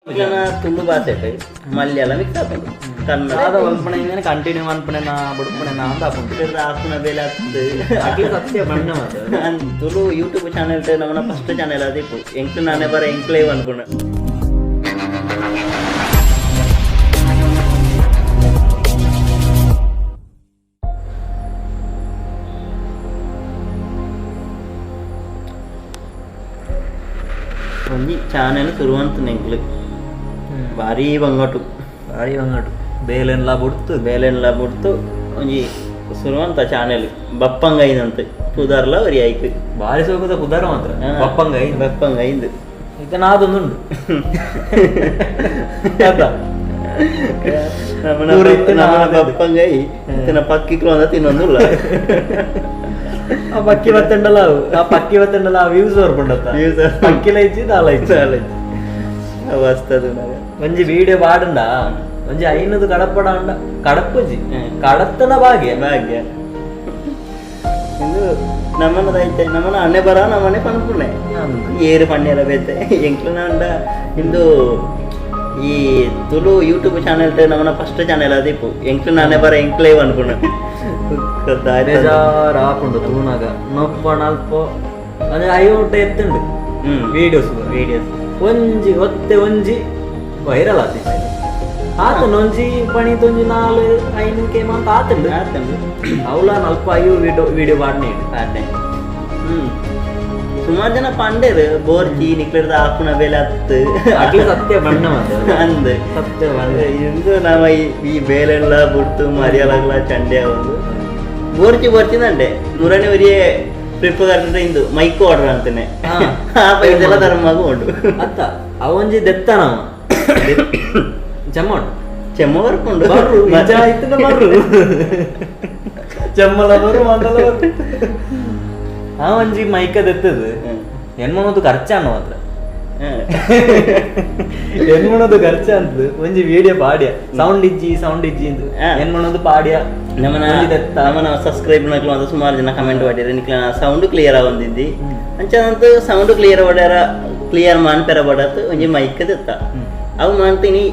ತುಳು ಭಾಷೆ ಮಲಯಾಳ ಮಿಕ್ಸ್ ಆಪುಂಡು ಕನ್ನಡ ಮಲ್ಪುನ ಕಂಟಿನ್ಯೂ ಮನ್ಪುನ ಬುಡ್ಪುನ ಅಂತ ಆಪುಂಡು ಆಪುನ ಬೇಲೆ ಆಗ್ತದೆ. ಅಕ್ಲೆ ಸತ್ಯ ಬಣ್ಣ ಮಾತ್ರ. ತುಳು ಯೂಟ್ಯೂಬ್ ಚಾನೆಲ್ ನಮ್ಮನ ಫಸ್ಟ್ ಚಾನೆಲ್ ಅದಿಪ್ಪು ಎಂಕ್ಲು ನಾನೇ ಬರ ಎಂಕ್ಲೇವ್ ಅನ್ಕೊಂಡ. ಒಂಜಿ ಚಾನೆಲ್ ಶುರುವಂತ ಎಂಕ್ಲು ಭಾರಿ ಬಂಗಟು. ಭಾರಿ ಬಂಗಟು, ಬೇಲೆನ್ಲಾ ಬುಡ್ತು. ಬೇಲೆನ್ಲ ಬುಡ್ತು ಒಂಜಿ ಶುರುವಂತ ಚಾನೆಲ್ ಬಪ್ಪಂಗ ಐದಂತೆ ಪುದಾರ್ಲ ಒರಿ ಐಕ್. ಭಾರಿ ಸೋಕದ ಪುದಾರ ಮಾತ್ರ ಬಪ್ಪಂಗ. ಬಪ್ಪಂಗ ಐಂದು. ಇತ್ತ ನಾದೊಂದುಂಡು. ನಮ್ಮನ ಬಪ್ಪಂಗೈ ಇತ್ತನ ಪಕ್ಕಿಕ್ಲು ಅಂದ ತಿನ್ನೊಂದುಲ್ಲ. ಆ ಪಕ್ಕಿ ಬತ್ತಂಡಲ, ಆ ಪಕ್ಕಿ ಬತ್ತಂಡಲ ವ್ಯೂಸ್ ಬರ್ಪುಂಡತ್ತ. ಪಕ್ಕಿಲ ಇಜ್ಜಿ, ದಾಲ ಇಜ್ಜಿ. ವಸ್ತದು. ಒಂಜಿ ವಿಡಿಯೋ ಪಾಡುಂಡ ಒಂಜಿ ಐನದು ಕಡಪಡ ಅಂಡ ಕಡಪುಜಿ ಕಡತನ ಭಾಗ್ಯ. ಭಾಗ್ಯ. ಇಂದು ನಮ್ಮನ ದೈತೆ ನಮ್ಮನ ಅಣ್ಣೆ ಬರ ನಮ್ಮನೆ ಪನ್ಪುಣೆ ಏರು ಪಣ್ಣೆರ ಬೇತೆ ಎಂಕ್ಲು ನಾಂಡ. ಇಂದು ಈ ತುಳು ಯೂಟ್ಯೂಬ್ ಚಾನೆಲ್ ನಮ್ಮನ ಫಸ್ಟ್ ಚಾನೆಲ್ ಅದಿಪ್ಪು ಎಂಕ್ಲು ನಾನೇ ಬರ ಎಂಕ್ಲೇವ್ ಅನ್ಪುಣ. ಬೇಜಾರ್ ಆಪುಂಡು ತೂನಾಗ ನೊಪ್ಪ ನಲ್ಪ ಅಂದ್ರೆ ಐವಟ್ಟ ಎತ್ತುಂಡು ವಿಡಿಯೋಸ್. ವಿಡಿಯೋಸ್. ಒಂಜಿ ಒತ್ತೆ ಒಂಜಿ ವೈರಲ್ ಆತಿ ಆತನ ಒಂಜಿ ಪಣಿ ತೊಂಜಿ ನಾಲ್ ಐನು ಕೇಮ ಅಂತ ಆತಂಡು. ಆತಂಡು. ಅವಲ ನಲ್ಪ ಐವು ವಿಡಿಯೋ ವಿಡಿಯೋ ಪಾಡ್ನೆ. ಪಾಡ್ನೆ. ಸುಮಾರು ಜನ ಪಂಡೇರು ಬೋರ್ಚಿ ನಿಕ್ಲೆಡ್ದ ಆಪುನ ಬೇಲೆ ಅತ್ತು. ಅಕ್ಲೆ ಸತ್ಯ ಬಣ್ಣ ಮಾತ್ರ. ಅಂದ್. ಸತ್ಯ ಬಣ್ಣ. ಇಂದು ನಾವ ಈ ಬೇಲೆಲ್ಲ ಬುಡ್ತು ಮರಿಯಲಾಗ್ಲ ಚಂಡೆ ಒಂದು ಬೋರ್ಚಿ ಬೋರ್ಚಿದಂಡೆ ಮುರಣಿ ಒರಿಯೇ ಪ್ರಿಪೇರ್ ಇಂದು ಮೈಕ್ ಆರ್ಡರ್ ಅಂತಾನೆ. ಆ ಪೈಸೆಲ್ಲ ಧರ್ಮಗೂ ಉಂಟು. ಅತ್ತ ಅವೊಂಜಿ ದೆತ್ತ ನಾವು ಚೆಮ್ಮ ಉಂಟು. ಚೆಮ್ಮ ಬರ್ಪುಂಡು. ಬರ್ರು ನಿಜ ಆಯ್ತದ ಬರ್ರು ಚೆಮ್ಮಲ ಬರು ಮಂದಲ ಬರು. ಆ ಒಂಜಿ ಮೈಕ ದೆತ್ತದು ಎನ್ಮನದು ಖರ್ಚಾನ ಮಾತ್ರ. ಎನ್ಮನದು ಖರ್ಚ ಅಂತ ಒಂಜಿ ವಿಡಿಯೋ ಪಾಡ್ಯ ಸೌಂಡ್ ಇಜ್ಜಿ ಸೌಂಡ್ ಇಜ್ಜಿ ಇಂದು ಎನ್ಮನದು ಪಾಡ್ಯ. ನಮ್ಮನ ನಮ್ಮನ ಸಬ್ಸ್ಕ್ರೈಬ್ ನಕ್ಲು ಅಂತ ಸುಮಾರು ಜನ ಕಮೆಂಟ್ ಮಾಡಿರಿ ನಿಕ್ಲ ಸೌಂಡ್ ಕ್ಲಿಯರ್ ಆವಂದಿದ್ದಿ ಅಂಚ ಸೌಂಡ್ ಕ್ಲಿಯರ್ ಹೊಡ್ಯಾರ ಕ್ಲಿಯರ್ ಮಾನ್ಪೆರ ಬಡತ್ ಒಂಜಿ ಮೈಕ್ ದೆತ್ತ ಅವು ಮಾನ್ತೀನಿ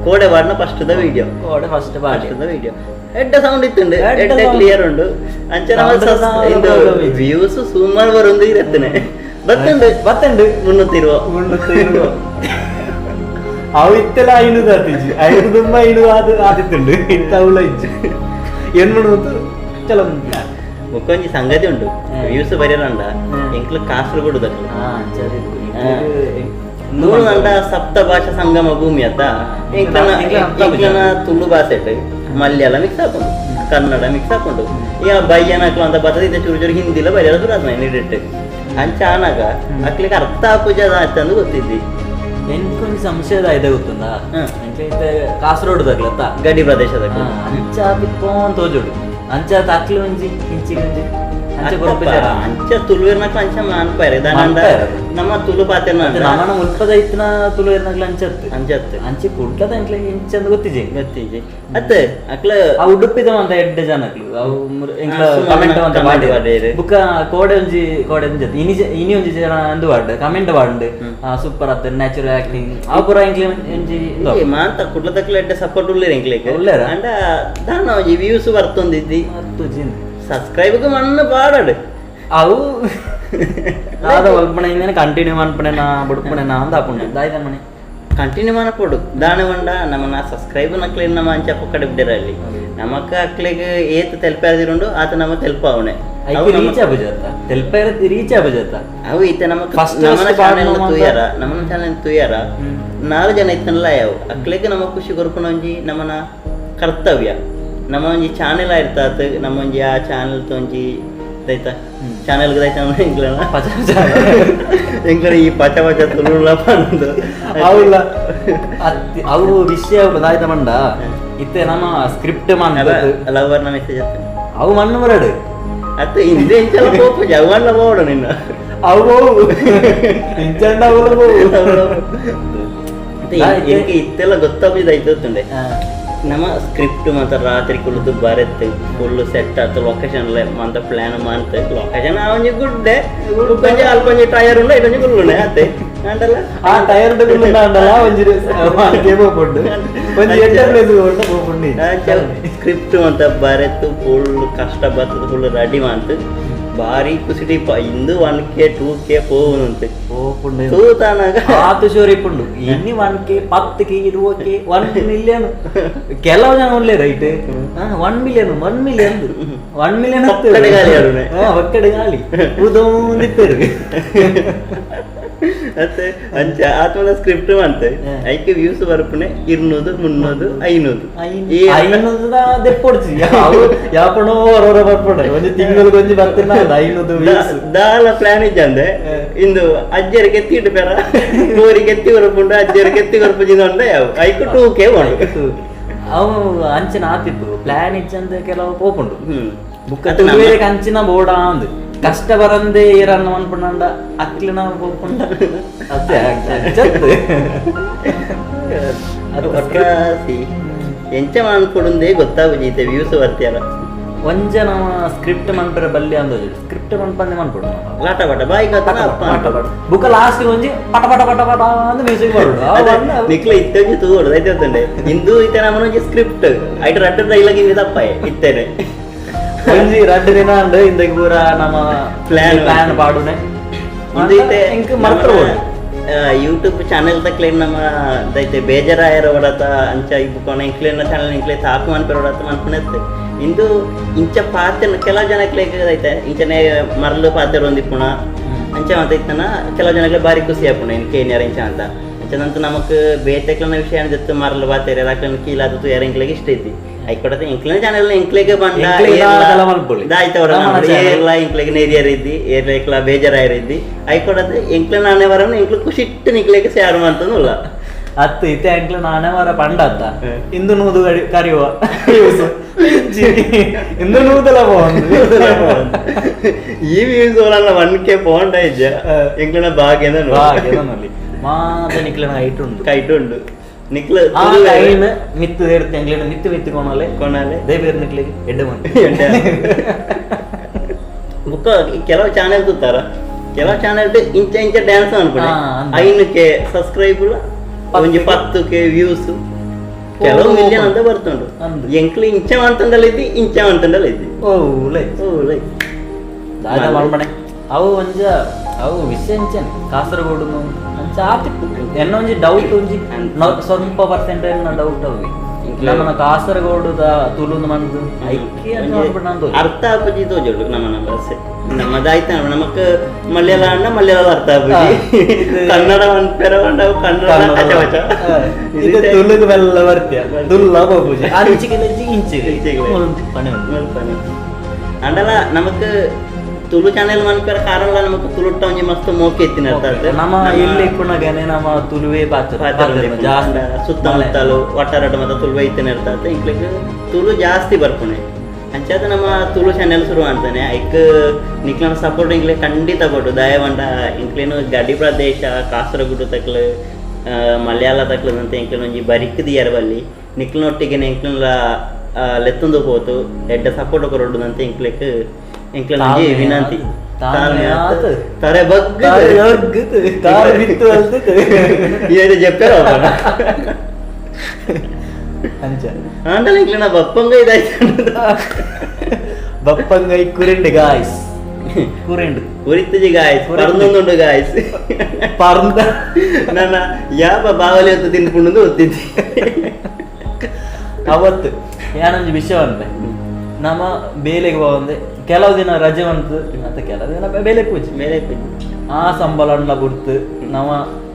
ಕೋಡೆ ವಾಡ್ನ ಫಸ್ಟ್ the video. ಕೋಡೆ ಫಸ್ಟ್ ಫಸ್ಟ್ the video ಎಡ್ಡ ಸೌಂಡ್ ಇತ್ತುಂಡು, ಎಡ್ಡ ಕ್ಲಿಯರ್ ಉಂಡು. ಅಂಚ ನಮ್ಮ ವ್ಯೂಸ್ ಸುಮಾರು ಬರೊಂದು ಇರತ್ತನೆ ಬತ್ತುಂಡು. ಬತ್ತುಂಡು. 320. 320. ಅವು ಇತ್ತೆಲ್ಲ ಐನೂರು ಆತಿಜ್ಜಿ, ಐನೂರು ತುಂಬ ಐನೂರು ಆದ ಆದಿತ್ತುಂಡು. ಇತ್ತ ಅವಳ ಇಜ್ಜಿ ಎನ್ಮುಣು ಚಲೋ. ಬೊಕ್ಕೊಂಜಿ ಸಂಗತಿ ಉಂಡು, ವ್ಯೂಸ್ ಬರೆಯಲಂಡ ಎಂಕ್ಲು ಕಾಸರಗೋಡು ದಕ್ಲು ನೂರು ಅಂಡ ಸಪ್ತ ಭಾಷಾ ಸಂಗಮ ಭೂಮಿ ಅತ್ತ. ಎಂಕ್ಲನ ತುಳು ಭಾಷೆ ಮಲಯಾಳ ಮಿಕ್ಸ್ ಆಪುಂಡು, ಕನ್ನಡ ಮಿಕ್ಸ್ ಆಪುಂಡು. ಈಗ ಬಯ್ಯನಕ್ಲು ಅಂತ ಬರ್ತದೆ ಇತ್ತೆ ಚೂರು ಚೂರು ಹಿಂದಿಲ ಬರೆಯಲ ಶುರು ಆತ್ಮ ನೀಡಿಟ್ಟು ಅಂಚ ಆನಾಗ ಅಕ್ಲಿಗೆ ಅರ್ಥ ಆಪುಜ ಅತ್ತಂದು ಗೊತ್ತಿದ್ದಿ. ಎಂಕೊಂಜಿ ಸಂಶಯದ ಇದೆ ಗೊತ್ತುಂದ ಎಂಕ್ಲೈತೆ ಕಾಸರಗೋಡು ದಕ್ಲತ್ತ ಗಡಿ ಪ್ರದೇಶದ ಅಂಚ ತಿಪ್ಪೋನ್ ತೋಜೋಡು ಅಂಚ ತಕ್ಲು ಒಂಜಿ ಇಂಚಿ ಒಂಜಿ ಅಂಚ ಕೊರ್ಪುಜಾರ. ಅಂಚ ತುಳುವೆರ್ನಕ್ಲು ಅಂಚ ಮಾನ್ಪಾರೆ ದಾನಂಡ ನಮ್ಮ ತುಳು ಪಾತೆರ್ನ ನಮ್ಮನ ಮುಲ್ಪದ ಇತ್ತಿನ ತುಳುವೆರ್ನಕ್ಲು ಅಂಚತ್ತು. ಅಂಚತ್ತು. ಅಂಚೆ ಕುಡ್ಲದ ಎಂಕ್ಲೆ ಇಂಚಂದು ಗೊತ್ತಿಜೆ. ಗೊತ್ತಿಜೆ ಅತ್ತ ಅಕ್ಲ. ಆ ಉಡುಪಿದ ಅಂತ ಎಡ್ಡೆ ಜನಕ್ಲು ಅವು ಎಂಕ್ಲ ಕಮೆಂಟ್ ಅಂತ ಮಾಡಿ ಬುಕ್ಕ ಕೋಡೆ ಒಂಜಿ ಕೋಡೆ ಒಂಜಿ ಇನಿ ಇನಿ ಒಂಜಿ ಜನ ಅಂದು ವಾಡ್ ಕಮೆಂಟ್ ವಾಡ್ ಸೂಪರ್ ಅತ್ತ ನ್ಯಾಚುರಲ್ ಆಕ್ಟಿಂಗ್ ಅವು ಪೂರ ಎಂಕ್ಲೆ ಒಂಜಿ. ಮಾಂತ ಕುಡ್ಲದಕ್ಲ ಎಡ್ಡೆ ಸಪೋರ್ಟ್ ಉಲ್ಲೇರ್ ಎಂಕ್ಲೆಗ್. ಉಲ್ಲೇರ. ಅಂಡ ದಾನ ಒಂಜಿ ವ್ಯೂಸ್ ಬರ್ತೊಂದಿದ್ದಿ. ತುಜಿನ್ ಸಬ್ಸ್ಕ್ರೈಬ್ ಮಣ್ಣು ಪಾಡಡು. ಅವು ದಾದ ಒಲ್ಪಣೆ ಇಂದೇನೆ ಕಂಟಿನ್ಯೂ ಮನ್ಪಣೆ ಬುಡ್ಪಣೆ ಅಂದ ಆಪುಂಡು ದಾಯ್ದ ಮನೆ. ಕಂಟಿನ್ಯೂ ಮನಪೊಡು ದಾನ ಬಂಡ ನಮ್ಮನ ಸಬ್ಸ್ಕ್ರೈಬ್ ನಕ್ಲೆ ನಮ್ಮ ಅಂಚ ಪೊಕ್ಕಡೆ ಬಿಡ್ಡಿರಲ್ಲಿ ನಮಕ್ ಅಕ್ಲೆಗ್ ಏತ್ ತೆಲ್ಪಾದಿರುಂಡು ಆತ ನಮ್ಮ ತೆಲ್ಪಾವಣೆ. ಐಕ್ ರೀಚ್ ಆಪುಜತ್ತ ತೆಲ್ಪಾರ ರೀಚ್ ಆಪುಜತ್ತ. ಅವು ಇತ್ತೆ ನಮ್ಮ ಫಸ್ಟ್ ನಮ್ಮನ ಚಾನೆಲ್ ತೂಯರ, ನಮ್ಮನ ಚಾನೆಲ್ ತೂಯರ ನಾಲ್ ಜನ ಇತ್ತನಲ್ಲ ಯಾವ ಅಕ್ಲೆಗ್ ನಮ್ಮ ಖುಷಿ ಕೊರ್ಪುನ ಒಂಜಿ ನಮ್ಮನ ಕರ್ತವ್ಯ. ನಮ್ಮ ಒಂಜಿ ಚಾನೆಲ್ ಆಯ್ತಾತ್ ನಮ್ಮ ಒಂಜಿ ಆ ಚಾನೆಲ್ ತೊಂಜಿ ದೈತ ಚಾನೆಲ್ ದೈತ ಎಂಕ್ಲೆನ ಪಚ ಎಂಕ್ಲೆನ ಈ ಪಚ ಪಚ ತುಳುಲ ಪಂದು ಅವುಲ ಅತ್ತಿ ಅವು ವಿಷಯ ದಾಯ್ತ ಮಂಡ ಇತ್ತೆ ನಮ್ಮ ಸ್ಕ್ರಿಪ್ಟ್ ಮಾನ್ ಲವರ್ನ ಮೆಸೇಜ್ ಅತ್ತ. ಅವು ಮಣ್ಣು ಬರಡು. ಅತ್ತ ಹಿಂದೆ ಇಂಚಲ ಪೋಪು ಜವನ್ಲ ಪೋಡು ನಿನ್ನ. ಅವು ಇಂಚಂಡ ಅವುಲ ಪೋವು. ಎಂಕ್ ಇತ್ತೆಲ್ಲ ಗೊತ್ತಾಪಿದ ಐತುಂಡೆ ನಮ್ಮ ಸ್ಕ್ರಿಪ್ಟ್ ಮಾತ್ರ ರಾತ್ರಿ ಕುಳಿತು ಬರೆತ್ ಫುಲ್ ಸೆಟ್ ಆತು ಲೊಕೇಶನ್ ಮಂತ ಪ್ಲಾನ್ ಮಾಂತ ಲೊಕೇಶನ್ ಆ ಒಂಜಿ ಗುಡ್ಡೆ ಒಂಜಿ ಅಲ್ಪ ಒಂಜಿ ಟೈರ್ ಉಂಡು ಐಟೊಂಜಿ ಗುಲ್ಲುಂಡೆ ಅತ್ತೆ. ಅಂಡಲ ಆ ಟೈರ್ ಅಂಡಲ ಒಂಜಿ 1K ಪೋಪುಂಡು ಒಂಜಿ ಎಡ್ಡೆ ಪ್ಲೇಸ್ ಪೋಂಡ ಪೋಪುಂಡು. ಸ್ಕ್ರಿಪ್ಟ್ ಅಂತ ಬರೆತು ಫುಲ್ ಕಷ್ಟ ಬರ್ತದೆ, ಫುಲ್ ರೆಡಿ ಮಾಡ್ತು, ಬಾರಿ ಖುಷಿ. ಇಂದು 1K 2K ಪೋವುಂತೆ ಪೋಪುಂಡು ತೂತಾನಾಗ ಆತು ಶೋರ್ ಇಪ್ಪುಂಡು. ಇನ್ನು 1K 10K 20K 1 million ಕೆಲವು ಜನ ಉಲ್ಲೆ right. 1 million 1 million 1 million ಒಕ್ಕಡೆ ಗಾಲಿ ಅರುಣೆ. ಒಕ್ಕಡೆ ಗಾಲಿ ಉದೊಂದಿತ್ತರು. ಮತ್ತೆ ಅಂಚ ಆತ್ಮದ ಸ್ಕ್ರಿಪ್ಟ್ ಮಾಡ್ತೆ ಐಕೆ ವ್ಯೂಸ್ ಬರ್ಪುನೆ 200 300 500 ಐನೂರು ದೆಪ್ಪೊಡ್ಚಿ ಅವು ಯಾಪಣೋ ಹೊರ ಬರ್ಪುಂಡೆ ಒಂಜಿ ತಿಂಗಳಿಗೆ ಒಂಜಿ ಬರ್ತಿನ 500 ವ್ಯೂಸ್. ದಾಲ ಪ್ಲಾನ್ ಇಜ್ಜಂದೆ ಇಂದು ಅಜ್ಜರಿಗೆ ಎತ್ತಿ ಪೆರ ಕೋರಿಗೆ ಎತ್ತಿ ಕೊರಪುಂಡು ಅಜ್ಜರಿಗೆ ಎತ್ತಿ ಕೊರಪುಜಿನ ಉಂಡೆ ಯಾವ ಐಕು 2K ಉಂಡು. ಅವು ಅಂಚಿನ ಆತಿತ್ತು ಪ್ಲಾನ್ ಇಜ್ಜಂದೆ ಕೆಲವು ಪೋಪುಂಡು. ಬುಕ್ಕ ಅದು ನಮ್ಮ- ಬೇರೆ ಅಂಚಿನ ಬೋಡ ಅಂದು ಕಷ್ಟ ಬರಂದೆ ಏರನ್ನ ಮನ್ಪುಂಡ ಅಕ್ಲಿನ ಪೋಪುಂಡ ಅತ್ತೆ ಅಂಚತ್ತು. ಅದು ಒಟ್ರಾಸಿ ಎಂಚ ಮಾನ್ಕೊಡುಂದೇ ಗೊತ್ತಾಗುಜೀತೆ ವ್ಯೂಸ್ ಬರ್ತಿಯಲ್ಲ. ಒಂಜ ನಮ್ಮ ಸ್ಕ್ರಿಪ್ಟ್ ಮನ್ಪರೆ ಬಲ್ಲಿ ಅಂದೋಜು ಸ್ಕ್ರಿಪ್ಟ್ ಮನ್ಪಂದೆ ಮನ್ಪುಡು ಲಾಟ ಪಟ ಬಾಯಿ ಕಥನ ಅಪ್ಪ ಪಟ ಪಟ ಬುಕ್ಕ ಲಾಸ್ಟ್ ಒಂಜಿ ಪಟ ಪಟ ಪಟ ಪಟ ಅಂದ್ ಮ್ಯೂಸಿಕ್ ಬರುಡು. ಅವು ಒಂದ್ ನಿಕ್ಲ ಇತ್ತೊಂಜಿ ತೂವೊಡು ಐತೆ ಗೊತ್ತುಂಡೆ ಇಂದು ಇತ್ತೆ ನಮ್ಮನ ಒಂಜಿ ಸ್ಕ್ರಿಪ್ಟ್ ಐಟ್ ರಡ್ಡ ಡೈಲಾಗ್ ಇಂದು ತಪ್ಪಾಯೆ ಇತ್ತೇನೆ ಒಂಜಿ ರಡ್ಡು ದಿನ ಅಂಡ್ ಇಂದಕ್ಕೆ ಪೂರ ನಮ್ಮ Plan plan ಪಾಡುನೆ ಇಂದು ಇತ್ತೆ ಇಂಕ್ ಮರ್ತರು. ಯೂಟ್ಯೂಬ್ ಚಾನೆಲ್ ತಕ್ಲೇನ್ ನಮ್ಮ ದೈತೆ ಬೇಜಾರಾಯರ ಒಡತ ಅಂಚ ಇಬ್ಬುಕೋಣ ಇಂಕ್ಲೇನ ಚಾನೆಲ್ ಇಂಕ್ಲೆ ತಾಕು ಮನ್ಪೆರ ಒಡತ ಮನ್ಪುನೆತ್ತೆ ಇಂದು ಇಂಚ ಪಾತ್ರ ಕೆಲವು ಜನಕ್ಲೆ ಐತೆ ಇಂಚನೆ ಮರಳು ಪಾತ್ರ ಒಂದಿಪ್ಪುಣ ಅಂಚ ಅಂತ ಇತ್ತನ ಕೆಲವು ಜನಕ್ಕೆ ಬಾರಿ ಖುಷಿ ಆಪುಣ ಇನ್ ಕೇನ್ಯಾರ ಇಂಚ ಅಂತ ಅಂಚನಂತ ನಮಕ್ ಬೇತೆಕ್ಲನ ವಿಷಯ ಜೊತೆ ಮರಳು ಪಾತ್ರ ಅಕ್ಲನ ಕೀಲಾದ ತುಯಾರ ಇಂಕ್ಲೆಗೆ ಇಷ್ಟ ಐತಿ ಐಕೊಡತೆ ಇಂಕ್ಲಿನ ಚಾನೆಲ್ ಇಂಕ್ಲೆಗೆ ಬಂಡ ಎಂಕ್ಲೆಗ್ ದಾಲ ಮಲ್ಪೊಲಿ. ದಾಯ್ತ ನಮನ channel. ಏರ್ಲ ಇಂಕ್ಲೆಗೆ ನೇರಿಯರ್ ಇದ್ದಿ ಏರ್ಲ ಇಕ್ಲ ಬೇಜಾರಾಯರ್ ಇದ್ದಿ ಐಕೊಡತೆ ಎಂಕ್ಲ ನಾನೇ ವರನ ಎಂಕ್ಲ ಖುಷಿಟ್ಟು ನಿಕ್ಲೆಗೆ ಸೇರ್ ಮಂತನುಲ್ಲ. ಅತ್ತು ಇತ್ತೆ ಅಂಕ್ಲ ನಾನೇ ವರ ಪಂಡ ಅತ್ತ ಇಂದು ನೂದು ಕರಿಯುವ ಇಂದು ನೂದಲ ಪೋಂದು. ಈ ವ್ಯೂಸ್ ಓಲಲ್ಲ 1K ಪೋಂಡ ಇಜ್ಜ ಎಂಕ್ಲನ ಭಾಗ್ಯದ ಭಾಗ್ಯದ ಮಾತ ನಿಕ್ಲನ ಹೈಟ್ ಉಂಡು ಕೈಟ್ ಉಂಡು ನಿಕ್ಲ ಆ ಕೈನ್ ಮಿತ್ತು ಏರ್ತೆ ಎಂಕ್ಲೆನ ಮಿತ್ತು ಮಿತ್ತು ಕೊಣಲೆ ಕೊಣಲೆ ದೇವೇರ್ ನಿಕ್ಲೆಗೆ ಎಡ್ಡೆ ಮಂದಿ. ಬುಕ್ಕ ಕೆಲವು ಚಾನೆಲ್ ತೂತಾರ ಕೆಲವು ಚಾನೆಲ್ ಇಂಚ ಇಂಚ ಡ್ಯಾನ್ಸ್ ಅನ್ಕೊಂಡೆ ಅಂದ. 5K subscribe ಒಂಜಿ 10K views ಕೆಲವು ಮಿಲಿಯನ್ ಅಂತ ಬರ್ತುಂಡು. ಅಂದು. ಎಂಕ್ಲು ಇಂಚ ಮಂತಂಡಲ ಇದ್ದಿ ಇಂಚ ಮಂತಂಡಲ ಇದ್ದಿ ಓ ಲೈ ಓ ಲೈ ದಾದ ಮಲ್ಪಣೆ ಅವು ಒಂಜ ಅವು ವಿಷಯ ಅಂಚನೆ ಕಾಸರಗೋಡು ಅಂಚ ಆತಿತ್ತು ಎನ್ನ ಒಂಜಿ ಡೌಟ್ ಒಂಜಿ ಸ್ವಲ್ಪ ಪರ್ಸೆಂಟ್ ಎನ್ನ ಡೌಟ್ ಅವು ನಮ್ಮನ ಕಾಸರಗೋಡುದ ತುಳುಂದು ಮಂದು ಐಕ್ಕೆ ಅಂತ ಮನ್ಪುಂಡ ಅಂದೋಜು. ಅರ್ಥ ಆಪುಜಿ ತೋಜೋಡು ನಮ್ಮನ ಭಾಷೆ ನಮ್ಮದಾಯ್ತ ನಮಕ್ ಮಲಯಾಳ ಅಣ್ಣ ಮಲಯಾಳ ಅರ್ಥ ಆಪುಜಿ ಕನ್ನಡ ಪೆರ ಕನ್ನಡ ಕಚ ಪಚ ಇದು ತುಳುಗು ಬೆಲ್ಲ ಬರ್ತೀಯ ತುಲ್ಲ ಪೋಪುಜಿ ಅಂಚಿಗೆ ಇಂಚಿಗೆ ಇಂಚಿಗೆ. ಮಲ್ಪಣೆ ಉಂಡು. ಮಲ್ಪನೆ ಅಂಡಲ ನಮಕ್ ತುಳು ಚಾನೆಲ್ ಮನ್ಪೆರ ಕಾರಣ ನಮಕ್ ತುಳುಟ್ಟ ಒಂಜಿ ಮಸ್ತ್ ಮೋಕೆ ಇತ್ತಿನ ಅರ್ಥ ಆತು. ನಮ್ಮ ಇಲ್ಲಿ ಇಪ್ಪುನಗನೆ ನಮ್ಮ ತುಳುವೇ ಪಾತ್ರ ಜಾಸ್ತಿ ಸುತ್ತಮುತ್ತಲು ಒಟ್ಟಾರಟ ಮತ್ತೆ ತುಳು ಐತೇನೆ ಇರ್ತದೆ ಇಂಕ್ಲಿಗ್ ತುಳು ಜಾಸ್ತಿ ಬರ್ಪುಣೆ ಅಂಚಾದ ನಮ್ಮ ತುಳು ಚಾನೆಲ್ ಶುರು ಅಂತಾನೆ ಐಕ್ ನಿಕ್ಲನ ಸಪೋರ್ಟ್ ಇಂಕ್ಲೆ ಖಂಡಿತ ಕೊಡು ದಯವಂಡ ಇಂಕ್ಲೇನು ಗಡಿ ಪ್ರದೇಶ ಕಾಸರಗೋಡು ತಕ್ಲು ಮಲಯಾಳ ತಕ್ಲು ಅಂತ ಇಂಕ್ಲೇನು ಒಂಜಿ ಬರಿಕ್ ದಿಯರ ಬಲ್ಲಿ ನಿಕ್ಲನೊಟ್ಟಿಗೆ ಇಂಕ್ಲನ ಲೆತ್ತೊಂದು ಪೋತು ಎಡ್ಡ ಸಪೋರ್ಟ್ ಕೊರೊಡು ಅಂತ ಇಂಕ್ಲೆಕ್ ಇಂಕ್ಲನ ಒಂಜಿ ತಾಳ್ಮೆ ವಿನಂತಿ ತಾಳ್ಮೆ ಆತು. ತರೆ ಬಗ್ಗು ಕಾರು ಬಿತ್ತು ಅಲ್ತದೆ. ಇదైతే చెప్పారు ಅಂಚ ಆಂಡಲ ಇಂಕ್ಲನ ಬಪ್ಪಂಗ ಇದಾಯ್ತು ಬಪ್ಪಂಗೈ ಕುರಿಂಡು ಗಾಯ್ಸ್ ಕುರಿಂಡು ಉರಿತಜಿ ಗಾಯ್ಸ್ ಪರ್ನೊಂದುಂಡು ಗಾಯ್ಸ್ ಪರ್ಂದ ನನ್ನ ಯಾಪ ಬಾವಲಿ ಹೊತ್ತು ತಿನ್ಕೊಂಡು ಒತ್ತಿದ್ದಿ ಅವತ್ತು ಏನೊಂಜಿ ವಿಷಯ ಅಂದೆ ನಮ್ಮ ಬೇಲೆಗೆ ಹೋಗಂದೆ ಕೆಲವು ದಿನ ರಜೆ ಬಂತು ಮತ್ತೆ ಕೆಲವು ದಿನ ಬೇಲೆ ಪೂಜೆ ಮೇಲೆ ಪೂಜೆ ಆ ಸಂಬಳ ಉಂಡ ಬುಡ್ತು ನಮ್ಮ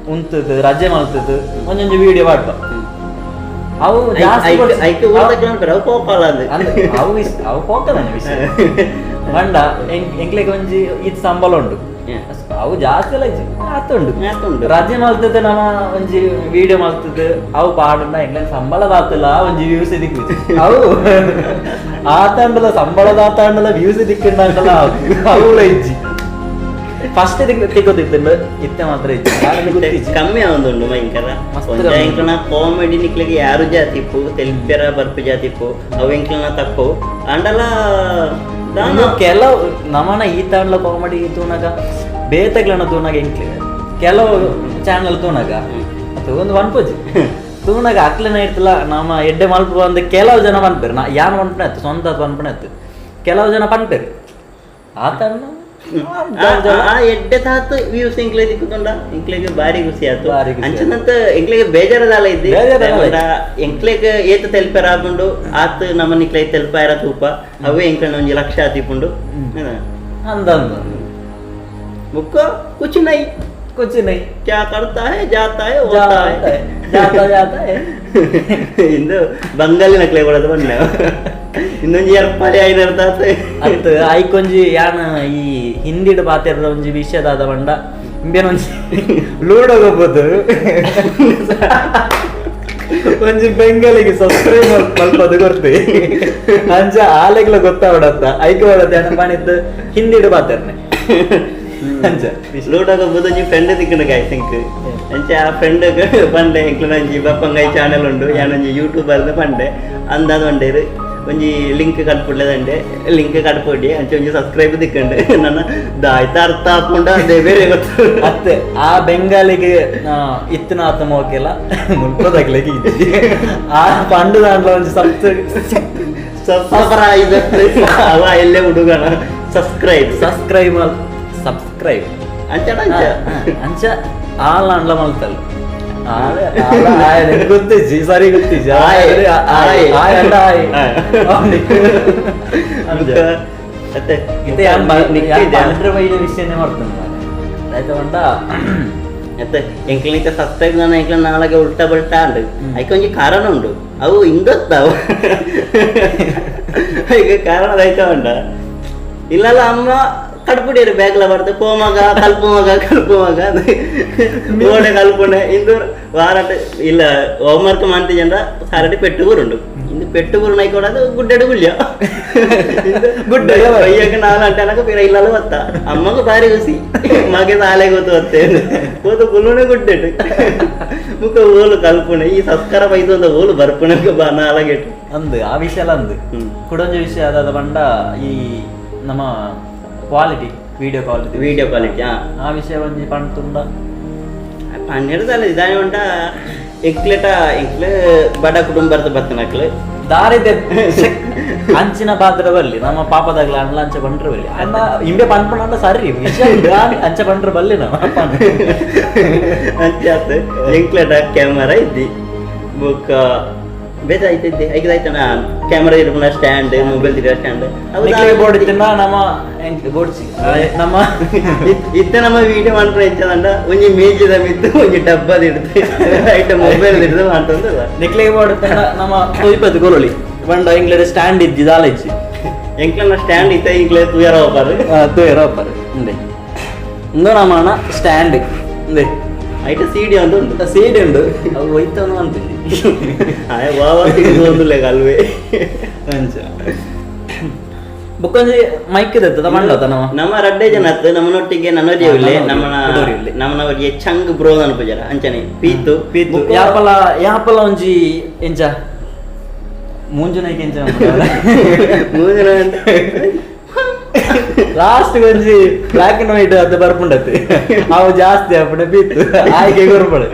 ಉಂತದ್ದು ರಜೆ ಮಲ್ತದ್ದು ಒಂಜೊಂಜಿ ವಿಡಿಯೋ ಪಾಡ್ಪ ಅವು ಜಾಸ್ತಿ ಕೊಡ್ಸಿ- ಐಕ್ ಊಟಕ್ಕೆ ಅನ್ಪೆರ ಅವು ಕೋಪಾಲ ಅಂದ್ ಅಂದ್ ಅವು ಅವು ಪೋಕದಾನೆ ವಿಷಯ ಪಂಡ ಎಂಕ್ಲೆಗ್ ಒಂಜಿ ಇತ್ ಸಂಬಳ ಉಂಡು ಅವು ಜಾಸ್ತಿ ಅಲ್ಲ ಇಜ್ಜಿ, ಆತುಂಡು ಆತುಂಡು. ರಜೆ ಮಲ್ತದೆ ನಮ್ಮ ಒಂಜಿ ವಿಡಿಯೋ ಮಲ್ತದೆ ಅವು ಪಾಡುಂಡ ಎಂಕ್ಲೆಗ್ ಸಂಬಳ ದಾತಲ್ಲ ಒಂಜಿ ವ್ಯೂಸ್ ದಿಕ್ಕು ಅವು ಆತಂಡಲ ಸಂಬಳ ದಾತಾಂಡಲ ವ್ಯೂಸ್ ದಿಕ್ಕಂಡಲ ಅವುಲ ಇಜ್ಜಿ ಫಸ್ಟ್ ತಿಕ್ಕೋತಿತ್ತು ಇತ್ತೆ ಮಾತ್ರ ಇಜ್ಜಿ ಯಾರೆಲ್ಲ ಗೊತ್ತಿಜ್ಜಿ. ಕಮ್ಮಿ ಆವೊಂದುಂಡು ಭಯಂಕರ ಮಸ್ತ್ ಒಂಜ ಕಮ್ಮಿ. ಎಂಕ್ಲನ ಕಾಮಿಡಿ ನಿಕ್ಲೆಗ್ ಯಾರು ಜಾತಿ ಇಪ್ಪು ತೆಲ್ಪೆರ ಬರ್ಪು ಜಾತಿ ಇಪ್ಪು ಅವು ಎಂಕ್ಲನ ತಪ್ಪು ಅಂಡಲ ದಾನ ಇನ್ನು ಕೆಲವು ನಮನ ಈ ತಾಂಡ್ಲ ಕಾಮಿಡಿ ತೂನಗ ಬೇತಗ್ಲನ ತೂನಗ ಎಂಕ್ಲೆ ಕೆಲವು ಚಾನಲ್ ತೂನಗ ಅದು ಒಂದು ಪನ್ಪುಜಿ ತೂನಗ ಅಕ್ಲೆನ ಇರ್ತಲ್ಲ ನಮ್ಮ ಎಡ್ಡೆ ಮಲ್ಪ ಒಂದು ಕೆಲವು ಜನ ಪನ್ಪೇರು ನಾ ಯಾನ್ ಪನ್ಪುನೆ ಆತು ಸ್ವಂತ ಪನ್ಪುನೆ ಆತು ಕೆಲವು ಜನ ಪನ್ಪೇರು ಆತನ ಆ ಎಡ್ಡೆ ತಾತು ವ್ಯೂಸ್ ಎಂಕ್ಲೆ ದಿಕ್ಕುಂಡ ಎಂಕ್ಲೆಗ್ ಬಾರಿ ಖುಷಿ ಆತು. ಬಾರಿ ಖುಷಿ. ಅಂಚನಂತ ಎಂಕ್ಲೆಗ್ ಬೇಜಾರದಾಲ ಇದ್ದಿ. ಬೇಜಾರದಾಲ. ಎಂಕ್ಲೆಗ್ ಏತ ತೆಲ್ಪೆರ ಆಪುಂಡು ಆತ್ ನಮ್ಮ ನಿಕ್ಲೆ ತೆಲ್ಪಾಯರ ತೂಪ ಅವೇ ಎಂಕ್ಲೆನ ಒಂಜಿ ಲಕ್ಷ ಆತಿಪುಂಡು. ಅಂದ ಬುಕ್ಕ ಕುಚ್ ನೈ ಕುಚ್ ನೈ ಕ್ಯಾ ಕರ್ತಾ ಹೈ ಜಾತಾ ಹೈ ಹೋತಾ ಹೈ ಜಾತಾ ಜಾತಾ ಹೈ. ಇಂದು ಬಂಗಾಲಿ ನಕ್ಲೆ ಕೊಡೋದು ಬಣ್ಣ ಇನ್ನೊಂಜಿ ಎರ್ಪಾಲಿ ಐದರ್ತಾತ. ಅತ್ ಐಕೊಂಜಿ ಯಾನ ಈ ಹಿಂದಿಡ್ ಪಾತೆರ್ದ ಒಂಜಿ ವಿಷಯದಾದ ಬಂಡ ಇಂಬೇನ ಒಂಜಿ ಲೂಡೋ ಗೊಬ್ಬದು ಒಂಜಿ ಬೆಂಗಾಲಿಗೆ ಸಬ್ಸ್ಕ್ರೈಬ್ ಮಲ್ಪದು ಗೊತ್ತಿ ಅಂಚ ಆಲೆಗ್ಲ ಗೊತ್ತಾವಡತ್ತ ಐಕ ಬಡತ್ತ ಯಾನ ಪಾಣಿದ್ದು ಹಿಂದಿಡ್ ಪಾತೆರ್ನೆ ಅಂಚ. ಲೂಡೋ ಗೊಬ್ಬದು ಒಂಜಿ ಫ್ರೆಂಡ್ ತಿಕ್ಕಣ ಗಾಯ್ ಸಿಂಕ್ ಅಂಚ ಆ ಫ್ರೆಂಡ್ ಪಂಡೆ ಎಂಕ್ಲನ ಒಂಜಿ ಬಪ್ಪಂಗಾಯಿ ಚಾನೆಲ್ ಉಂಡು ಯಾನೊಂಜಿ ಯೂಟ್ಯೂಬರ್ ಪಂಡೆ ಅಂದಾದ ಪಂಡೇರು ಒಂಜಿ ಲಿಂಕ್ ಕಟ್ಪುಡ್ಲದಂಡೆ ಲಿಂಕ್ ಕಟ್ಪೊಡಿ ಅಂಚ ಒಂಜಿ ಸಬ್ಸ್ಕ್ರೈಬ್ ತಿಕ್ಕಂಡೆ ನನ್ನ ದಾಯ್ತ ಅರ್ಥ ಆಪುಂಡ ಅದೇ ಬೇರೆ ಗೊತ್ತು. ಅತ್ತೆ ಆ ಬೆಂಗಾಲಿಗೆ ಇತ್ತಿನ ಆತ ಮೋಕೆಲ್ಲ ಮುಲ್ಪದಾಗ್ಲಿಕ್ಕೆ ಇಜ್ಜಿ ಆ ಪಂಡು ದಾಂಡ್ಲ ಒಂಜಿ ಸಬ್ಸ್ಕ್ರೈಬ್ ಅವ ಎಲ್ಲೇ ಹುಡುಗನ subscribe subscribe subscribe ಅಂಚ ಅಂಚ ಅಂಚ ಆಲ ಅಂಡ್ಲ ಮಲ್ತಲ್ ಗೊತ್ತಿಜ್ಜಿ ಸರಿ ಗೊತ್ತಿಜ್ಜಿ ಆಯ್, ಆಯ್ ಆಯ್. ಆಯ್ ಅಂಡ ಆಯ್. ಅತ್ತೆ ಇತ್ತೆ ಯಾನ್ ಪಂಡ್ರೆ ಬೈದ ವಿಷಯನೇ ಮಾಡ್ತಾನೆ ಆಯ್ತಾ ಬಂಡ. ಅತ್ತೆ ಎಂಕ್ಲಿನ ಸಬ್ಸ್ಕ್ರೈಬ್ ನಾನು ಎಂಕ್ಲ ನಾಳೆಗೆ ಉಲ್ಟಾ ಬಲ್ಟಾ ಅಂಡು ಐಕೆ ಒಂಜಿ ಕಾರಣ ಉಂಡು ಅವು ಹಿಂಗೊತ್ತಾವು ಈಗ ಕಾರಣ ಆಯ್ತಾ ಉಂಡ ಇಲ್ಲಲ್ಲ ಅಮ್ಮ ಕಡ್ಪುಡಿಯರು ಬ್ಯಾಗ್ಲ ಬರ್ದು ಪೋಮಗ ಕಲ್ಪು ಮಗ ಕಲ್ಪು ಮಗ ಓಡೆ ಕಲ್ಪುಣೆ ಇಂದು ವಾರಾಟ ಇಲ್ಲ ಹೋಮ್ವರ್ಕ್ ಮಾಡ್ತಿ ಜನರ ಸಾರಟಿ ಪೆಟ್ಟು ಇಂದು ಪೆಟ್ಟು ಗುರು ನೈ ಕೊಡೋದು ಗುಡ್ಡೆಡು ಗುಳ್ಯ ಗುಡ್ಡೆ. ಬಯ್ಯಕ್ಕೆ ನಾಲ್ ಅಂಟನಕ ಪಿರ ಇಲ್ಲಲ್ಲ ಬತ್ತ ಅಮ್ಮಗೂ ಬಾರಿ ಖುಷಿ ಮಗೆ ಸಾಲೆ ಗೊತ್ತು ಬತ್ತೆ ಹೋದ ಗುಲ್ಲುನೆ ಗುಡ್ಡೆಡು ಮುಖ ಓಲು ಕಲ್ಪುಣೆ ಈ ಸಂಸ್ಕಾರ ಬೈದು ಒಂದು ಓಲು ಬರ್ಪುಣೆ ಬಾ ನಾಲಗೆಟ್ಟು. ಅಂದು ಆ ವಿಷಯ ಅಲ್ಲ ಅಂದು. ಕುಡೊಂಜಿ ವಿಷಯ ಅದಾದ ಬಂಡ ಈ ನಮ್ಮ quality video quality video quality ಆ ವಿಷಯ ಒಂಜಿ ಪಂಡ್ ತುಂಡ ಪನ್ನೆರಡು ಇದಾನೆ ಉಂಟ ಎಂಕ್ಲೆಟ ಎಂಕ್ಲೆ ಬಡ ಕುಟುಂಬದ ಬತ್ತನಕ್ಲೆ ದಾರಿದೆ ಅಂಚಿನ ಪಾತ್ರ ಬಲ್ಲಿ ನಮ್ಮ ಪಾಪದಾಗ್ಲ ಅಣ್ಣ ಅಂಚ ಬಂಡ್ರ ಬಲ್ಲಿ ಅಣ್ಣ ಇಂಬೆ ಪನ್ಪುಣ ಸರಿ ವಿಷಯ ಅಂಚ ಬಂಡ್ರ ಬಲ್ಲಿ ನಮ್ಮ ಅಂಚಾತ್ ಎಂಕ್ಲೆಟ ಕ್ಯಾಮರಾ ಇದ್ದಿ ಬೊಕ್ಕ ಬೇಜ ಐತಿದ್ದೆ ಐದು ಆಯ್ತನ ಕ್ಯಾಮರಾ ಇರ್ಪುನ ಸ್ಟ್ಯಾಂಡ್ ಮೊಬೈಲ್ ತಿರ ಸ್ಟ್ಯಾಂಡ್ ಬೋರ್ಡ್ ಇತ್ತಿನ ನಮ್ಮ ಬೋರ್ಡ್ಸಿ ನಮ್ಮ ಇತ್ತ ನಮ್ಮ ವಿಡಿಯೋ ಮಾಡ್ಕೊಂಡು ಎಂಚದಂಡ ಒಂಜಿ ಮೇಜಿದ ಮಿತ್ತು ಒಂಜಿ ಡಬ್ಬದ ಹಿಡ್ದು ಐಟ ಮೊಬೈಲ್ ಹಿಡ್ದು ಮಾಡ್ತಂದಲ್ಲ. ನಿಕ್ಲೆಗ್ ಬೋರ್ಡ್ ಇತ್ತಿನ ನಮ್ಮ ತೊಯ್ಪದ್ದು ಕೊರೊಳಿ ಬಂಡ ಇಂಗ್ಲೇರ್ ಸ್ಟ್ಯಾಂಡ್ ಇದ್ದಿ ದಾಲ ಇಜ್ಜಿ. ಎಂಕ್ಲನ ಸ್ಟ್ಯಾಂಡ್ ಇತ್ತ ಇಂಕ್ಲೆ ತುಯರ ಹೋಪಾರು ತುಯರ ಹೋಪಾರು ಇಂದೆ ಇಂದು ನಮ್ಮಣ್ಣ ಸ್ಟ್ಯಾಂಡ್ ಇಂದೆ ಐಟ ಸೀಡಿ ಒಂದು ಉಂಟು ಸೀಡಿ ಉಂಡು ಅವು ಒಯ್ತವನು ಅಂತೀನಿ. ಆಯ್ ವಾವ ತಿಂದು ಅಲ್ವೇ. ಅಂಚ ಬೊಕ್ಕೊಂಜಿ ಮೈಕ್ ಇದ್ದತ್ತ ಮಂಡತ ನಮ್ಮ ನಮ್ಮ ರಡ್ಡೆ ಜನ ಅತ್ತು ನಮ್ಮನೊಟ್ಟಿಗೆ ನನ್ನೊರಿಯ ಉಲ್ಲೆ ನಮ್ಮನ ನಮ್ಮನವರಿಗೆ ಚಂಗ್ ಬ್ರೋ ಅನ್ಪುಜರ ಅಂಚನೆ ಪೀತು ಪೀತು ಯಾಪಲ ಯಾಪಲ ಒಂಜಿ ಎಂಚ ಮೂಂಜುನೈಕ್ ಎಂಚ ಮೂಂಜುನ ಲಾಸ್ಟ್ ಒಂಜಿ black and white ಅದು ಬರ್ಪುಂಡತ್ತೆ ಅವು ಜಾಸ್ತಿ ಆಪುಂಡೆ ಪೀತು ಆಯ್ಕೆ ಗೊರ್ಪಡೆ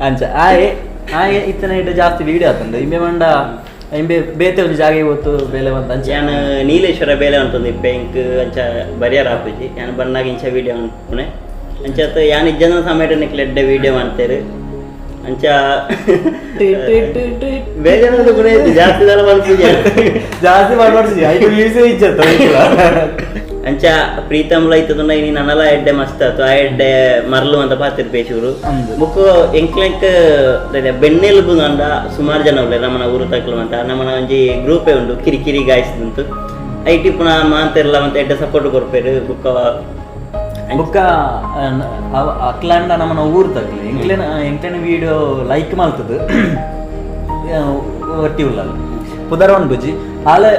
ಅಂಚ ಆಯೆ ಆಯೆ ಇತ್ತನ ಇಟ್ಟು ಜಾಸ್ತಿ ವೀಡಿಯೋ ಆತಂಡು ಇಂಬೆ ಮಂಡ ಇಂಬೆ ಬೇತೆ ಒಂಜಿ ಜಾಗೆ ಗೊತ್ತು ಬೇಲೆ ಬಂತ ಅಂಚ ಯಾನ್ ನೀಲೇಶ್ವರ ಬೇಲೆ ಉಂಟು ಇಪ್ಪೆ ಇಂಕ್ ಅಂಚ ಬರಿಯರ್ ಆಪುಜಿ ಯಾನ್ ಬನ್ನಾಗ ಇಂಚ ವೀಡಿಯೋ ಅನ್ಪುಣೆ ಅಂಚ ಯಾನ್ ಇಜ್ಜನ ಸಮಯ ನಿಕ್ಲೆ ಎಡ್ಡೆ ವೀಡಿಯೋ ಮಾಡ್ತೇರು ಅಂಚ ಬೇಜಾರದ ಗುಣ ಇತ್ತು ಜಾಸ್ತಿ ದಳ ಮನ್ಪುಜಿ ಜಾಸ್ತಿ ಮಾಡ್ಬಾರ್ದು ಐದು ವೀಸೆ ಇಜ್ಜತ್ತ ಅಂಚ ಪ್ರೀತಮ್ಲ ಇತ್ತದ ಇನಿ ನನಲ ಎಡ್ಡೆ ಮಸ್ತ್ ಆತು ಆ ಎಡ್ಡೆ ಮರ್ಲು ಅಂತ ಪಾತಿರ್ಪೇಶೂರು ಬುಕ್ ಎಂಕ್ಲೆಂಕ್ ಬೆನ್ನೆಲುಬು ಅಂಡ ಸುಮಾರು ಜನ ಉಲ್ಲೆ ನಮ್ಮನ ಊರು ತಕ್ಲು ಅಂತ ನಮ್ಮನ ಒಂಜಿ ಗ್ರೂಪೇ ಉಂಡು ಕಿರಿಕಿರಿ ಗಾಯ್ಸ್ದಂತು IT ಪುನಃ ಮಾಂತೆರ್ಲ ಮತ್ತೆ ಎಡ್ಡೆ ಸಪೋರ್ಟ್ ಕೊರ್ಪೇರು ಬುಕ್ಕ ಬುಕ್ಕ ಅಕ್ಲಾಂಡ ನಮ್ಮನ ಊರು ತಕ್ಲೆ ಎಂಕ್ಲೆನ ಎಂಕ್ಲೆನ ವಿಡಿಯೋ ಲೈಕ್ ಮಲ್ತದು ಒಟ್ಟಿ ಉಳ್ಳಲ್ಲ ಪುದರ್ ಬುಜ್ಜಿ ಆಲೆ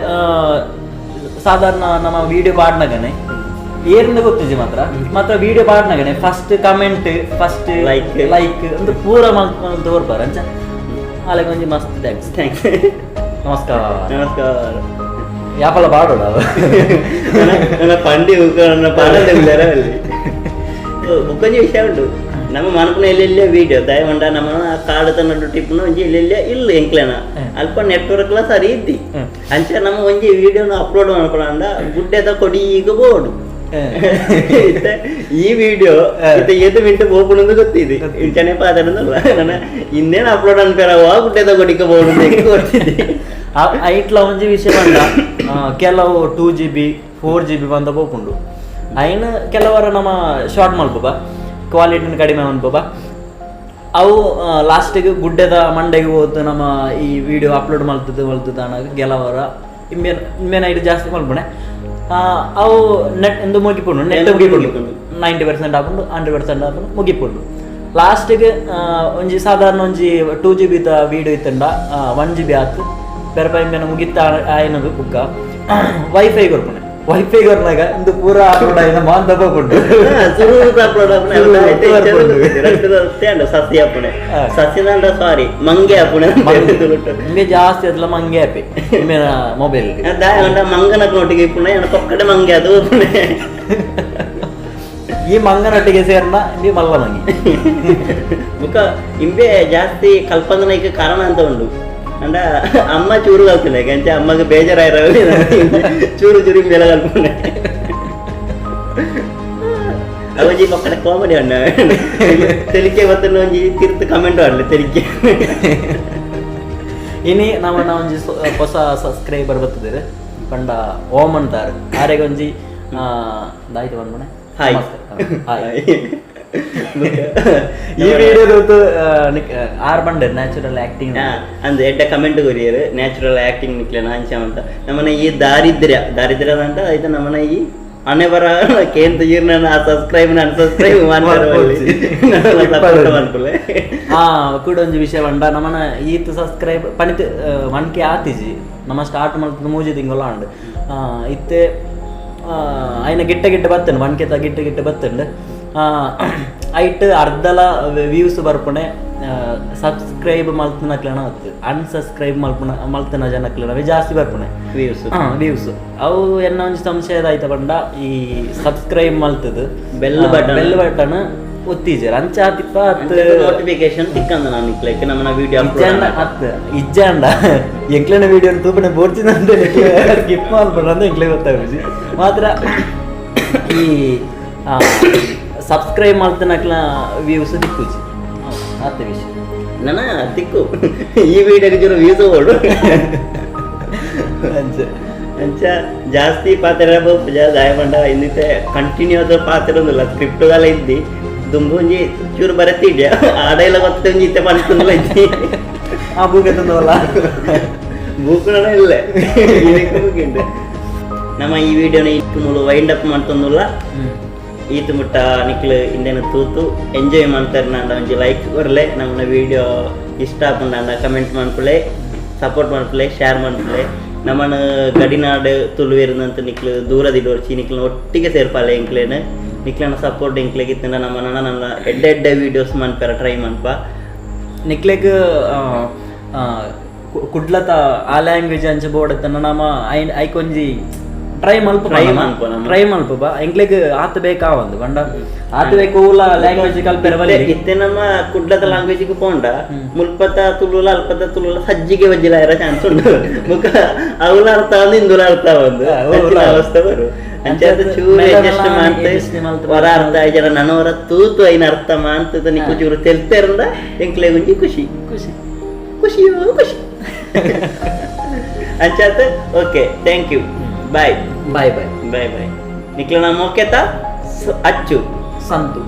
ಸಾಧಾರಣ ನಮ್ಮ ವಿಡಿಯೋ ಪಾಡ್ನಗನೆ ಏರಿಂದ ಗೊತ್ತಿಜಿ ಮಾತ್ರ ಮಾತ್ರ video ಪಾಡ್ನಗನೆ first comment first like like ಒಂದು ಪೂರ ಮಲ್ತ್ ತೋರ್ಪಾರ ಅಂಚ ಆಲೆಗ್ ಒಂಜಿ ಮಸ್ತ್ thanks thanks ನಮಸ್ಕಾರ ನಮಸ್ಕಾರ ಯಾಪಲ ಪಾಡೋಣ ನನ್ನ ಪಂಡಿ ಪಾಡದೆ ಅಲ್ಲಿ ಬುಕ್ಕೊಂಜಿ ವಿಷಯ ಉಂಟು. ನಮ್ಮ ಮನಪುನ ಎಲ್ಲೆಲ್ಲ ವಿಡಿಯೋ ದಯವಂಡ ನಮ್ಮ ಕಾಡು ತನ್ನ ಟಿಪ್ಪುನ ಒಂಜಿ ಎಲ್ಲೆಲ್ಲ ಇಲ್ಲ ಎಂಕ್ಲೆನ ಅಲ್ಪ ನೆಟ್ವರ್ಕ್ ಲ ಸರಿ ಇದ್ದಿ. ಅಂಚ ನಮ್ಮ ಒಂಜಿ ವಿಡಿಯೋನ ಅಪ್ಲೋಡ್ ಮಾಡ್ಕೊಳಂಡ ಗುಡ್ಡೆದ ಕೊಡಿ ಈಗ ಬೋರ್ಡು ಈ ವಿಡಿಯೋ ಇತ್ತೆ ಏತು ಮಿಂಟು ಪೋಪುಣಂದು ಗೊತ್ತಿದೆ ಇಂಚನೆ ಪಾದನಲ್ಲ ನನ್ನ ಇನ್ನೇನು ಅಪ್ಲೋಡ್ ಅನ್ಪೇರವ ಗುಡ್ಡೆದ ಕೊಡಿಕ ಬೋರ್ಡು ಗೊತ್ತಿದೆ. ಐಟ್ಲ ಒಂಜಿ ವಿಷಯ ಪಂಡ ಕೆಲವು 2 GB 4 GB ಬಂದ ಪೋಪುಂಡು. ಐನ್ ಕೆಲವರ ನಮ್ಮ ಶಾರ್ಟ್ ಮಲ್ಪುಬ, ಕ್ವಾಲಿಟಿನ ಕಡಿಮೆ ಮನ್ಪುಬ. ಅವು ಲಾಸ್ಟಿಗೆ ಗುಡ್ಡೆದ ಮಂಡೆಗೆ ಹೋದ್ ನಮ್ಮ ಈ ವಿಡಿಯೋ ಅಪ್ಲೋಡ್ ಮಲ್ತದ್ದು ಮಲ್ತದ ಅನ್ನಾಗ ಕೆಲವರ ಇಂಬೇನ್ ಇಂಬೇನ್ ಐಟ್ ಜಾಸ್ತಿ ಮಲ್ಪುಣೆ. ಅವು ನೆಟ್ ಎಂದು ಮುಗಿಪುಂಡು, ನೆಟ್ ಮುಗಿಪುಂಡು. 90% ಆಪುಂಡು, 100% ಆಪುಂಡು, ಮುಗಿಪುಂಡು. ಲಾಸ್ಟಿಗೆ ಒಂಜಿ ಸಾಧಾರಣ ಒಂಜಿ 2 GB video ಇತ್ತಂಡ 1 GB ಆತು. ಪೆರಪ ಇಂಬೇನ ಮುಗಿತ್ತ ಆಯ್ನ ಬುಕ್ಕ ವೈಫೈ ಕೊರ್ಪುಣೆ. ವೈಫೈ ಕೊರ್ನಾಗ ಇಂದು ಪೂರ ಅಪ್ಲೋಡ್ ಆಯ್ನ ಮಾಂತ ಪೋಪುಂಡು. ಸುರುತ ಅಪ್ಲೋಡ್ ಆಪುನೆ ಸಸಿ ಆಪುನೆ. ಸಸಿದಂಡ ಸಾರಿ ಮಂಗೆ ಆಪುನೆ. ಇಂಬೆ ಜಾಸ್ತಿ ಅದ್ಲ ಮಂಗೆ ಆಪೆ ಇಂಬೇನ ಮೊಬೈಲ್. ದಾಯ ಮಂಗನ ನೋಟಿಗೆ ಇಪ್ಪುನೆ ಪೊಕ್ಕಡೆ ಮಂಗೆ ಅದು ಉಪ್ಪುನೆ. ಈ ಮಂಗನೊಟ್ಟಿಗೆ ಸೇರ್ನ ಇಂಬೆ ಮಲ್ಲ ಮಂಗಿ. ಬುಕ್ಕ ಇಂಬೆ ಜಾಸ್ತಿ ಕಲ್ಪಂದನಕ್ಕೆ ಕಾರಣ ಅಂತ ಉಂಡು ಅಂಡ ಅಮ್ಮ ಚೂರು ಕಲ್ತಿಲ್ಲ ಕಂಚ ಅಮ್ಮಗೆ ಬೇಜಾರಾಯಿರ ಚೂರು ಚೂರು ಇಂಬೆಲ್ಲ ಕಲ್ಪನೆ. ಒಂಜಿ ಪಕ್ಕಡ ಕಾಮಿಡಿ ಅಣ್ಣ ತೆಲಿಕೆ ಬತ್ತನ ಒಂಜಿ ತಿರ್ತು ಕಮೆಂಟ್ ಆಡ್ಲೆ ತೆಲಿಕೆ. ಇನಿ ನಮ್ಮ ಒಂಜಿ ಹೊಸ ಸಬ್ಸ್ಕ್ರೈಬರ್ ಬರ್ತದೆ ಪಂಡ ಓಮ್ ಅಂತಾರೆ. ಆರೆಗೆ ಒಂಜಿ ದಾಯ್ತು ಬಂದ್ಮನೆ. ಹಾಯ್. ಹಾಯ್. ಈ ವಿಡಿಯೋದ ಆರ್ ಬಂಡೆ ನ್ಯಾಚುರಲ್ ಆಕ್ಟಿಂಗ್ ಅಂದ್ ಎಡ್ಡ ಕಮೆಂಟ್ ಕೊರಿಯರ್ ನ್ಯಾಚುರಲ್ ಆಕ್ಟಿಂಗ್ ನಿಕ್ಲೆನ ಅಂಚ ಅಂತ. ನಮ್ಮನ ಈ ದಾರಿದ್ರ್ಯ ದಾರಿದ್ರ್ಯ ಅಂತ ಆಯ್ತು. ನಮ್ಮನ ಈ ಅಣೆ ಬರ ಕೇಂದ್ರ ಜೀರ್ಣ ಸಬ್ಸ್ಕ್ರೈಬ್ ಅನ್ಸಬ್ಸ್ಕ್ರೈಬ್ ಅನ್ಕುಲೆ. ಆ ಕೂಡ ಒಂಜಿ ವಿಷಯ ಪಂಡ ನಮ್ಮನ ಈತ್ ಸಬ್ಸ್ಕ್ರೈಬ್ ಪಣಿತ್ 1K ಆತಿಜಿ. ನಮ್ಮ ಸ್ಟಾರ್ಟ್ ಮಲ್ತದ 3 ತಿಂಗಳು ಆಂಡ್. ಇತ್ತೆ ಐನ ಗಿಟ್ಟ ಗಿಟ್ಟ ಬತ್ತಂಡು, 1K ತ ಗಿಟ್ಟ ಗಿಟ್ಟ ಬತ್ತಂಡು. ಐಟ್ ಅರ್ಧಲ ವ್ಯೂಸ್ ಬರ್ಪುಣೆ ಸಬ್ಸ್ಕ್ರೈಬ್ ಮಲ್ತನಕ್ಲೆನ ಅತ್ತು ಅನ್ಸಬ್ಸ್ಕ್ರೈಬ್ ಮಲ್ಪುನ ಮಲ್ತನ ಜನಕ್ಲೆನವೇ ಜಾಸ್ತಿ ಬರ್ಪುಣೆ ವ್ಯೂಸ್. ವ್ಯೂಸ್. ಅವು ಎನ್ನ ಒಂಜಿ ಸಂಶಯದ ಆಯ್ತ ಪಂಡ ಈ ಸಬ್ಸ್ಕ್ರೈಬ್ ಮಲ್ತದು ಬೆಲ್ ಬಟನ್. ಬೆಲ್ ಬಟನ್ ಒತ್ತೀಜರ್ ಅಂಚ ಆತಿಪ್ಪ ಅತ್ತು ನೋಟಿಫಿಕೇಶನ್ ತಿಕ್ಕಂದ ನಾನು ಲೈಕ್ ನಮ್ಮನ ವಿಡಿಯೋ ಇಜ್ಜಾಂಡ ಅತ್ತು ಇಜ್ಜಾಂಡ ಎಂಕ್ಲೆನ ವಿಡಿಯೋ ತೂಪನೆ ಬೋರ್ಚಿದಂತೆ ಸ್ಕಿಪ್ ಮಲ್ಪಡ ಅಂತ ಎಂಕ್ಲೆ ಗೊತ್ತಾಗುಜಿ. ಮಾತ್ರ ಈ ಸಬ್ಸ್ಕ್ರೈಬ್ ಮಲ್ತನಕ್ಲ ವ್ಯೂಸ್ ದಿಕ್ಕುಜಿ ಆತ ವಿಷಯ. ನನ್ನ ತಿಕ್ಕು ಈ ವಿಡಿಯೋಗೆ ಜನ ವ್ಯೂಸ್ ಓಡು. ಅಂಚ. ಅಂಚ ಜಾಸ್ತಿ ಪಾತ್ರ ದಾಯ ಪಂಡ ಇನ್ನಿತ್ತೆ ಕಂಟಿನ್ಯೂ ಆದ ಪಾತ್ರ ಒಂದಿಲ್ಲ ಸ್ಕ್ರಿಪ್ಟ್ ದಾಲ ಇದ್ದಿ ದುಂಬು ಒಂಜಿ ಚೂರು ಬರತ್ತಿದ್ಯಾ ಆ ಡೈಲಾಗ್ ಒತ್ತೆ ಒಂಜಿ ಇತ್ತೆ ಪನ್ಪುಂದುಲ ಇದ್ದಿ. ಆ ಬೂಕೆ ತಂದವಲ್ಲ. ಬೂಕುನ ಇಲ್ಲ ಇದಕ್ಕೆ ಮುಗಿಂಡೆ. ನಮ್ಮ ಈ ವಿಡಿಯೋನ ಇಟ್ಟು ಮೂಲು ವೈಂಡ್ ಅಪ್ ಮಾಡ್ತಂದುಲ್ಲ. ಈತು ಮುಟ್ಟ ನಿಕ್ಲು ಇಂದೇನ ತೂತು ಎಂಜಾಯ್ ಮಾಡ್ತಾರೆ ನಾಂಡ ಒಂಜಿ ಲೈಕ್ ಕೊರ್ಲೆ. ನಮ್ಮನ ವಿಡಿಯೋ ಇಷ್ಟ ಆಪುಂಡಾಂಡ ಕಮೆಂಟ್ ಮಾಡ್ಕೊಳ್ಳೆ, ಸಪೋರ್ಟ್ ಮಾಡ್ಕೊಳ್ಳೆ, ಶೇರ್ ಮಾಡ್ಕೊಳ್ಳೆ. ನಮ್ಮನ ಗಡಿನಾಡು ತುಳುವೇರಿನಂತ ನಿಕ್ಲು ದೂರದಿಡೋರ್ಚಿ ನಿಕ್ಲು ಒಟ್ಟಿಗೆ ಸೇರ್ಪಾಲೆ. ಎಂಕ್ಲೇನು ನಿಕ್ಲನ ಸಪೋರ್ಟ್ ಎಂಕ್ಲೆಗ್ ಇತ್ತಂಡ ನಮ್ಮ ನನ್ನ ಎಡ್ಡೆ ಎಡ್ಡೆ ವೀಡಿಯೋಸ್ ಮನ್ಪೆರ ಟ್ರೈ ಮನ್ಪ. ನಿಕ್ಲೆಗ್ ಕುಡ್ಲತ ಆ ಲ್ಯಾಂಗ್ವೇಜ್ ಅಂಚ ಬೋಡತ್ತನ ನಮ್ಮ ಐಕೊಂಜಿ ಟ್ರೈ ಮಲ್ಪ. Try ಮಲ್ಪ ನಮ. ಟ್ರೈ ಮಲ್ಪ. ಎಂಕ್ಲೆಗ್ ಆತ ಬೇಕಾವಂದು ಪಂಡ ಆತ ಬೇಕು ಊಲ ಲ್ಯಾಂಗ್ವೇಜ್ ಕಲ್ಪೆರ ಬಲ್ಲಿ. ಇತ್ತೆ ನಮ್ಮ ಕುಡ್ಲದ ಲ್ಯಾಂಗ್ವೇಜ್ ಪೋಂಡ ಮುಲ್ಪತ ತುಳುಲ ಅಲ್ಪತ ತುಳುಲ ಸಜ್ಜಿಗೆ ಬಜ್ಜಿಲ ಇರೋ ಚಾನ್ಸ್ ಉಂಟು. ಮುಖ ಅವಲ ಅರ್ಥ ಒಂದು ಇಂದುಲ ಅರ್ಥ ಒಂದು ಅವ್ಲ. ಅವಸ್ಥೆ ಬರು. ಅಂಚಾದ ಚೂರು ಮೆಲ್ಲ ಅಡ್ಜಸ್ಟ್ ಮೆಲ್ಲ ಮಾಡ್ತೆ adjust ಮಲ್ತ್ ಹೊರ ಅರ್ಥ ಜನ ನನವರ ತೂತು ಐನ ಅರ್ಥ ಮಾಂತದ ನಿಕ್ಕು ಚೂರು ತೆಲ್ತೆರಂದ ಎಂಕ್ಲೆ ಒಂಜಿ ಖುಷಿ. ಖುಷಿ. ಖುಷಿಯೋ ಖುಷಿ. ಅಂಚಾತ okay, thank you, bye. Bye bye. Bye bye. ನಿಕ್ಲ ನಮ್ಮ ಓಕೆತಾ ಅಚ್ಚು ಸಂತು.